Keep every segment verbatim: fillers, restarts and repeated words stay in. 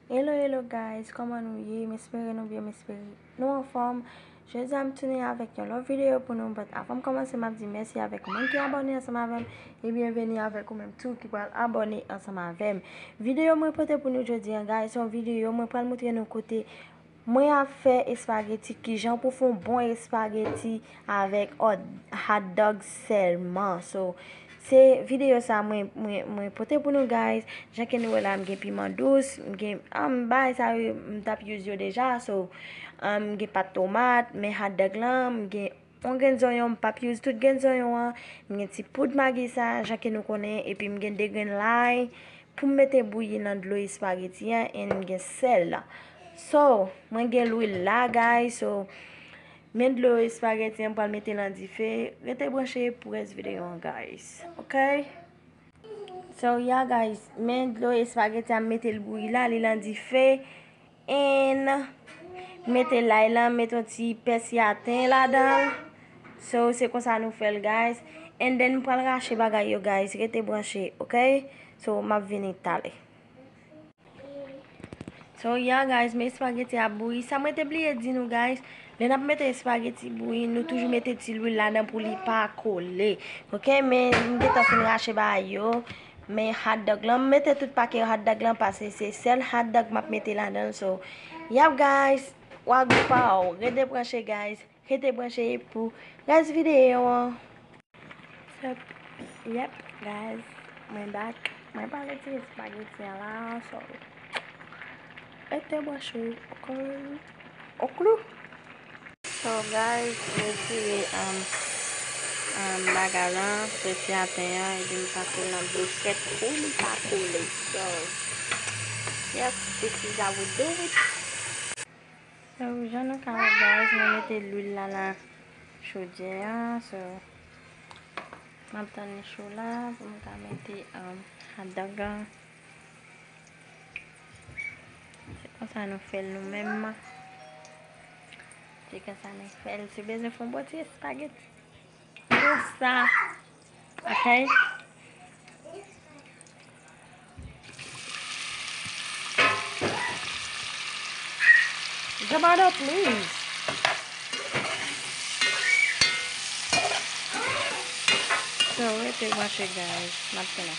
Hello, hello guys, kòman nou ye? M espere nou byen, m espere nou anfòm. Jodi a m tounen avèk yon lòt videyo pou nou, but avan m kòmanse, m ap di mèsi avèk moun ki abòne ansanm avè m, e byenveni avèk ou menm tou ki pral abòne ansanm avè m. Videyo mwen pote pou nou jodi a, guys, se yon videyo mwen pral montre nou kote mwen ap fè espageti, kijan pou fè yon bon espageti avèk hot, hot dog sèlman. So, se videyo sa mwen, mwen, mwen pote pou nou, guys. Jan ke nou wè la, m gen piman dous, m gen, um, bagay sa yo, m t ap use yo deja. So, um, m gen pat tomat, men hot dog lan, m gen yon grenn zonyon, m p ap use tout grenn zonyon an. M gen ti poud magi sa, jan ke nou konnen, epi m gen de grenn lay pou m mete bouyi nan dlo espageti an, and m gen sèl la. So, mwen gen lwil la, guys. So, men dlo espageti an, m pral mete l nan dife. Rete branche pou rès videyo an, guys. Ok? So, yeah, guys, men dlo espageti an, m mete l bouyi la, li nan dife. And mete lay lan, mete yon ti pèsi aten ladan l. So, se konsa nou fè l, guys. And then, m pral rache bagay yo, guys. Rete branche, ok? So, m ap vini talè. So, yeah, guys, men espageti ap bouyi. Sa mwen te bliye di nou, guys, lè n ap mete espageti bouyi, nou toujou mete ti lwil ladan pou li pa kole. Ok, men m gentan fin rache bagay yo. Men hot dog lan, m mete tout pakèt hot dog lan, paske se sèl hot dog m ap mete ladan l. So, yap, guys, wagwan pa w. Rete branche, guys. Rete branche pou rès videyo an. Yep, yep, guys, mwen back. Mwen pa retire espageti an la, so, rete branche, ok? Oklou. So, guys, m retire, um, um, bagay lan, pèsi aten an, epi m pase l nan dlo frèt pou li pa kole. So, yep, this is how we do it. So, jan nou ka wè, guys, mwen mete lwil la nan chodyè an. So, m ap tann li cho la pou m ka mete, um, hot dog an. Se konsa nou fè l nou menm. Se konsa nou fè l. Si w bezwen fè yon bon ti espageti. Konsa. Ok? Jabado, please. So, rete branche, guys. M ap tounen.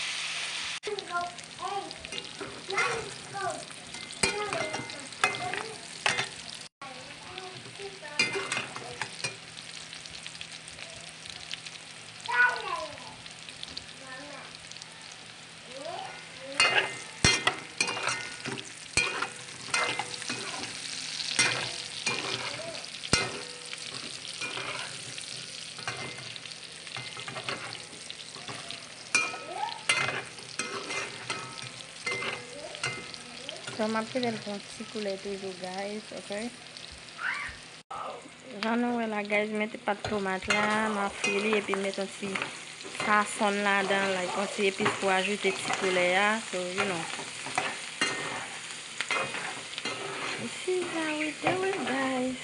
So, m ap kite l pran ti koulè toujou, guys, ok? Jan nou wè la, guys, mete pat tomat la, m ap fri li, epi m mete yon ti sazon ladan, like, yon ti epis pou ajoute ti koulè a, so, you know. This is how we do it, guys.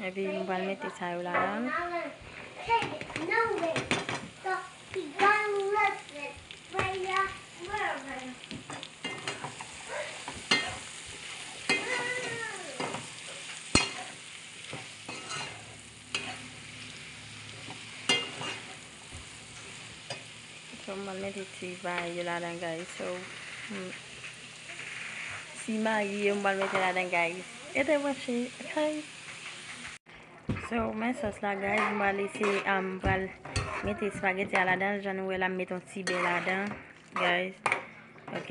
Epi m pral mete sa yo ladan. So, m pral mete ti vay yo ladan, guys. So, mm, ti magi yo m pral mete ladan, guys. Rete branche, ok? So, men sòs la, guys, m pral eseye, um, m pral mete espageti a ladan, jan nou wè la, m mete yon ti bè ladan, guys. Ok?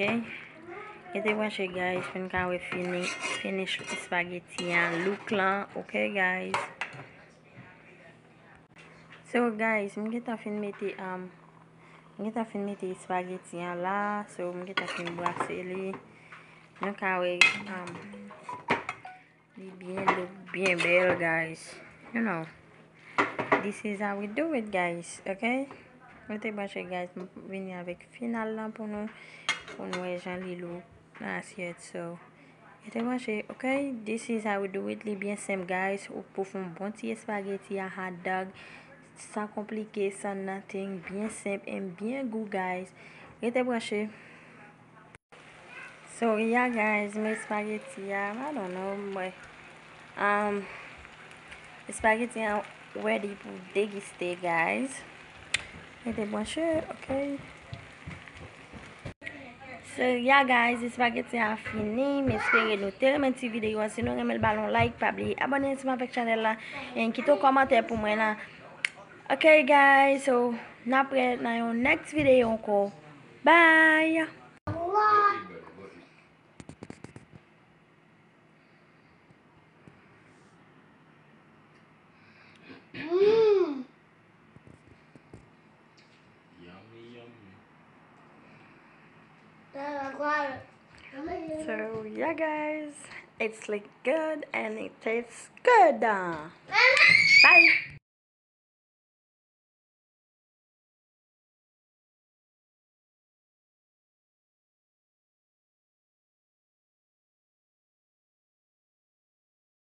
Rete branche, guys, pou n ka wè fini, finish espageti an, look lan, ok, guys? So, guys, m gentan fin mete, um, m gentan fin mete espageti an la, so, m gentan fin brase li. Nou ka wè, um, li byen look, byen bèl, guys. You know. This is how we do it, guys, ok? Rete branche, guys, m vini avèk final lan pou nou, pou nou wè jan li look nan asyèt. So, rete branche, ok? This is how we do it. Li byen senp, guys. Ou pou fè yon bon ti espageti a hot dog. San konplike, san nothing. Byen senp and byen gou, guys. Rete branche. So, yeah, guys, men espageti a, I don't know, mwen. Um, espageti a ready pou degiste, guys. Rete branche, ok? So, yeah, guys, espageti a fini. M espere nou te renmen ti videyo a. Si nou renmen l, ba l yon like, pa bliye abòne ansanm avèk chanèl la. And kite yon kòmantè pou mwen la. Ok, guys, so, n ap wè nan yon next video ankò. Bye! Mm. Yummy, yummy. So, yeah, guys, it's look good and it tastes good. Bye.